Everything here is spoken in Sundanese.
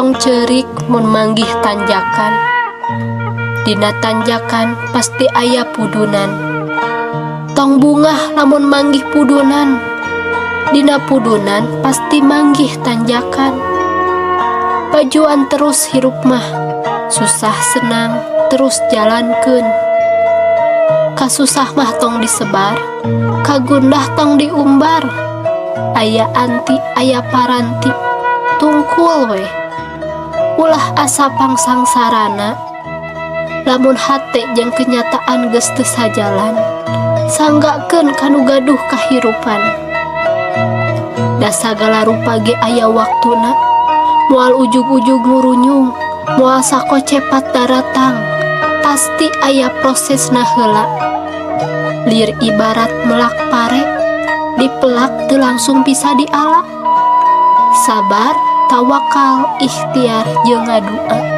Tong ceurik mun manggih tanjakan. Dina tanjakan pasti aya pudunan. Tong bungah lamun manggih pudunan. Dina pudunan pasti manggih tanjakan. Pajuan terus hirup mah, susah senang terus jalankeun. Kasusah mah tong disebar, kagundah tong diumbar. Aya anti, aya paranti, tungkul weh. Ulah asa pangsangsarana, lamun hate jeung kenyataan geus teu sajalan, sanggakeun ka nu gaduh kahirupan. Da sagala rupa ge aya waktuna, moal ujug-ujug ngurunyung, moal sakocepat daratang, pasti aya prosesna heula. Lir ibarat melak pare, dipelak teu langsung bisa diala. Sabar, tawakal, ikhtiar jeung ngadua.